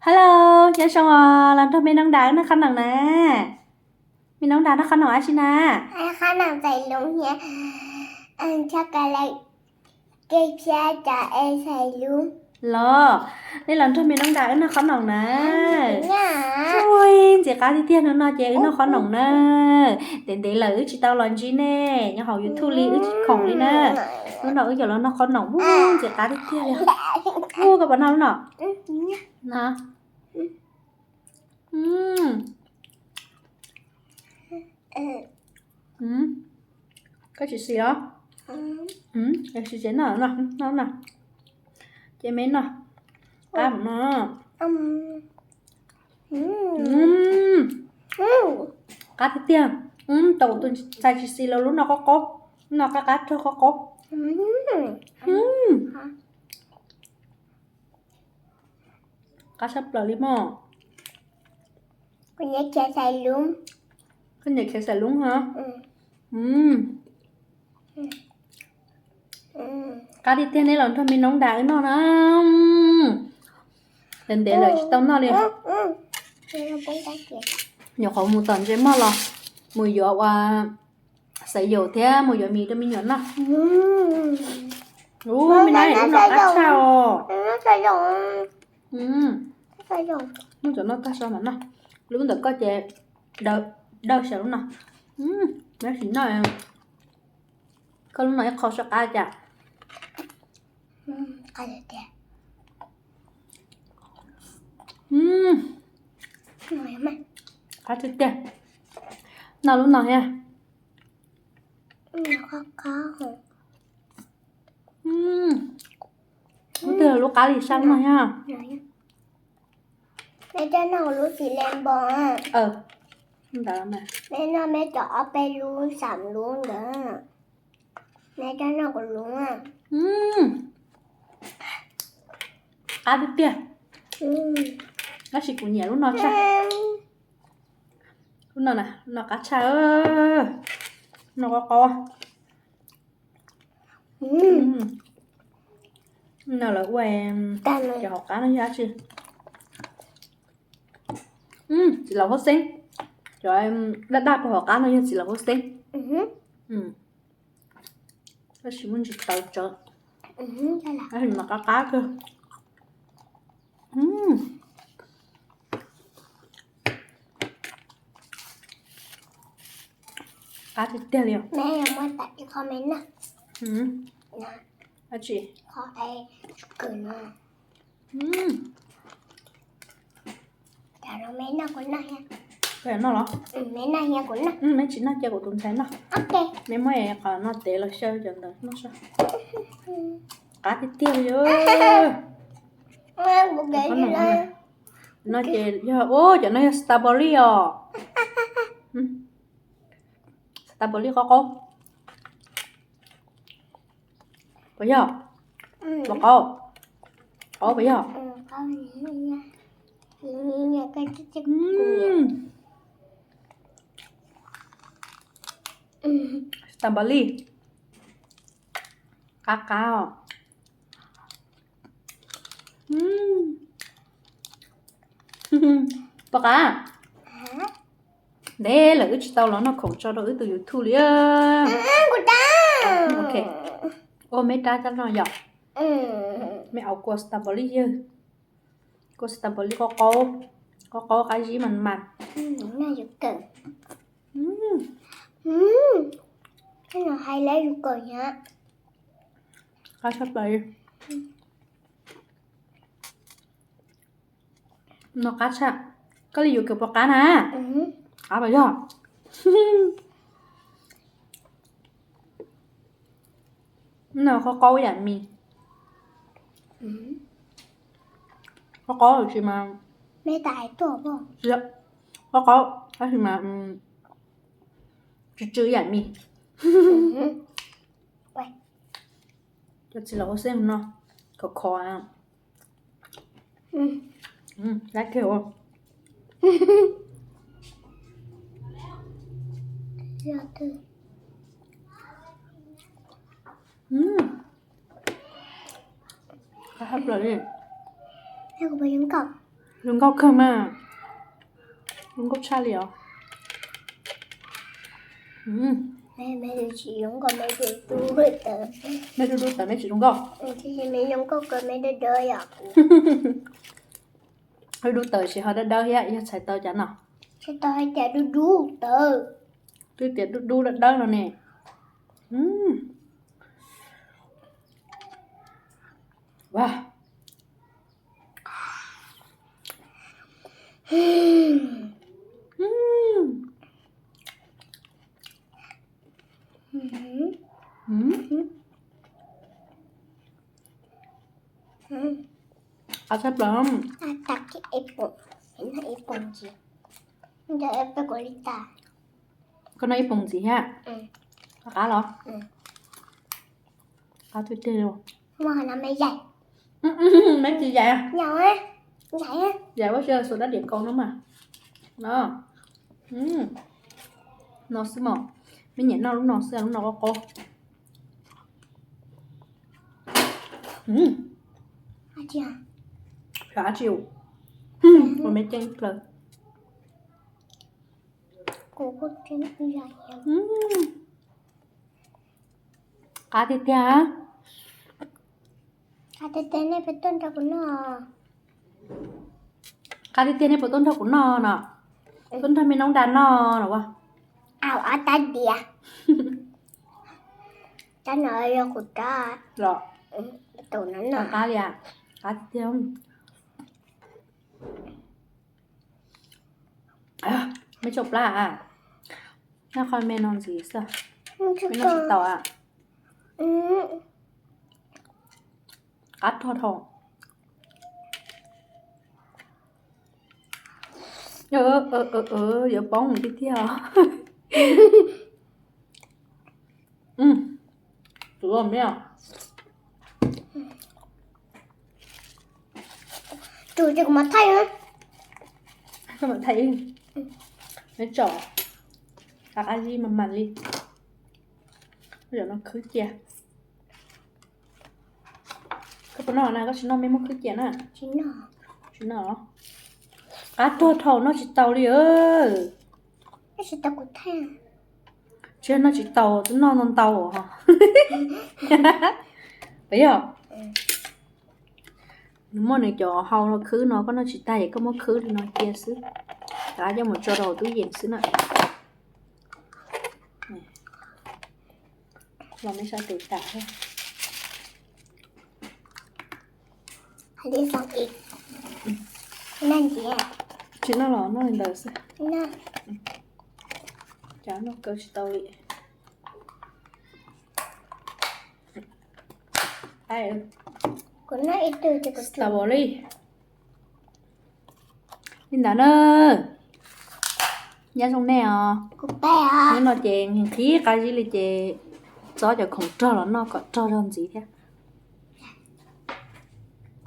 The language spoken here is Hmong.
Hello, nyob zoo os, los nrog me Noob Nra wb noj qhob noom na. Me Noob Nra noj qhob noom dab tsi na? Los, nej los nrog me Noob Nra wb noj qhob noom na. Ui, ntxim qab tiag tiag, hnub no ces wb noj qhob noom na. Ntev ntev lawm wb tsis tau los ntsib nej nyob hauv YouTube li, wb tsis khoom li na. Hnub no wb yuav los noj qhob noom, ntxim qab tiag tiag li. Ua koj puas noj lub no? Koj tsis xis os? Xis ces noj, noj, noj. Ces me noj. Qab no. Qab tiag tiag. Tau tus ntxhais tsis xis los lub no qaub qaub. Lub no qab qab rog qaub qaub. Qab tshaj plaws li mog. Koj niam khiav xais lub hos. Qab tiag tiag, nej los nrog me Noob Nra wb noj na. Ntev ntev lawm tsis tau noj li. Nyuam qhuav mus tom ntses mog los mus yuav ua xav yaum thiab mus yuav mis rau me nyuam noj. Ub, me na, lub no qab tshaj os. Muab cov no tag so mam noj. Lub ntawm koj ces dawb xyaw lub no. Nyob sim noj, koj lub no ib qho soj qab cas. Qab tiag tiag. Noj lub no thiab. Lub twg lub qab li sab no thiab. Neb coj noj kuv lub xim le npo. Ntawd, neb noj neb cov ob peb lub xam lub ntawd. Neb coj noj kuv lub. Qab tiag tiag. Tab sis kuv nyiam lub no tshaj. Lub no na, lub no qab tshaj. Lub no qaub qaub. No lawv ua cov hauv qab no yog dab tsi? Txiv laus huab xeeb. Cov daj daj puag hauv qab no yog txiv laus huab xeeb. Tab sis muaj ntsis tawv tsawv. Tab sis mas qab qab kawg. Qab tiag tiag li. Dab tsi? Koj noj los? Meb tsis noj cia kuv tus ntxhais noj. Meb muab qhov no tev los xyaw cov ntawd noj saib. Qab tiag tiag li. No ces yog, cov no yog strawberry os. Strawberry qaub qaub. Puas yog? Puas qaub? Qaub puas yog? Strawberry. Qab qab os. Puas qab? Ntev lawm wb tsis tau los noj khoom tso rau wb tus YouTube li. Ua meb rab coj noj yom. Meb au kua strawberry yawg. Kua strawberry qaub qaub, qaub qaub qab zib mas mas. Qab tshaj plaws. No qab tshaj. Koj li yuav kawm puas qab na? Qab puas yog? No qaub qaub yam mis. Qaub qaub tab sis mas, qaub qaub tab sis mas tsw tsw yam mis. Cov txiv laus ua xeeb no khov khov. Dab kiag ua. Qab tshaj plaws li. Zoo nkauj kawg mas. Zoo nkauj tshaj li os. Me dub dub tawm ne tsis zoo nkauj. Me zoo nkauj kawg me dub dub yom. Dub dub tawm tsis ho dawb dawb thiab, yog txhais tau cas no. Txhais tau hais tias dub dub tawm. Twb tias dub dub dawb dawb no ne. Ua. Qab tshaj plaws. Koj noj ib poos ntxiv thiab? Qab los? Qab tiag tiag li. Me tsis yaim. Yaim ua tsis xuas dab diam kaus no mas. No, no xwb mas. Me nyuam noj lub no xwb, lub no qaub qaub. Xyov dab tsi, ua me ceeb plaws. Qab tiag tiag. Qab tiag tiag, nej puas tuaj nrog kuv noj? Qab tiag tiag, nej puas tuaj nrog kuv noj no? Tuaj nrog me noob da noj no. Au, ob tab diav. Tab no yog kuv tab. Los? Tus no no. Qab li, qab tiag tiag. Me tsoom plab a, noj qhov me no ntxiv xwb, me no tsis tau a. Qab rog dhau. Yuav poob tiag tiag. Tus me, tus ces kuv mam thaij. Koj mam thaij, neb tsom, qab qab zib mas mas li. Zaum no khwb cia. Koj puas noj na? Koj tsis noj, me muab khwb cia na. Tsis noj. Tsis noj los? Qab tuag dhau, noj tsis tau li. Tsis noj tsis tau, twb noj ntau ntau. Puas yog? Nws muaj nws cov hau los khwb no, koj noj tsis tag es koj muab khwb li no cia xwb. Cov coj mus tso rau hauv tub yees xwb na. Los me sab tus tas thiab. Tsis noj los noj li ntawd xwb. Cov noj kaw tsis tau li. Strawberry li ntawd na. Nyob zoo nej os. Hnub no ces nqhis qab zib li ces txob cov khoom rog los noj kom rog zog ntxiv thiab.